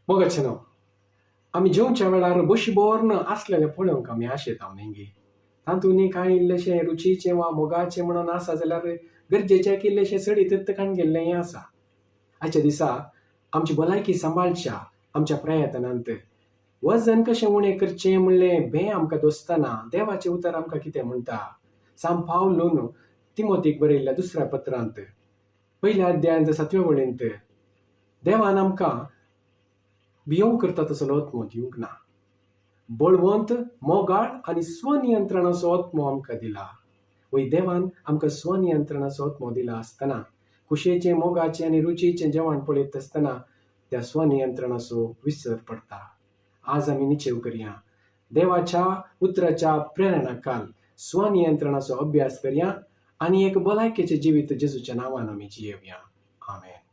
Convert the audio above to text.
मोगाचें न्हू, आमी जेवच्या वेळार बशी भर आसलेलें पळोवंक आमी आशेता न्ही गे. तातूंत कांय इल्लेशें रुचीचें वा मोगाचें म्हणून आसा जाल्यार गरजेचें इल्लेशें चडीत काडून गेल्लेंय आसा. आयच्या दिसा आमची भलायकी सांबाळच्या आमच्या प्रयत्नांत वजन कशें उणें करचें म्हणलें भें आमकां दोसतना देवाचें उतर आमकां कितें म्हणटा? सांत पावलून तिमोतीक बरयल्ल्या दुसऱ्या पत्रांत पयल्या अध्यायांत सातव्या वळींत, देवान आमकां भियोंक करता तसलो आत्मो दिवंक ना, बळवंत, मोगाळ आनी स्वनियंत्रणाचो आत्मो आमकां दिला. वय, देवान आमकां स्वनियंत्रणाचो आत्मो दिला आसतना खुशयेचें, मोगाचें आनी रुचीचें जेवण पळयत आसतना त्या स्वनियंत्रणाचो विसर पडटा. आज आमी निश्चेव करया, देवाच्या उतराच्या प्रेरणाकाल स्वनियंत्रणाचो अभ्यास करया आनी एक भलायकेचें जिवीत जेजूच्या नांवान आमी जियेवया. आमेन.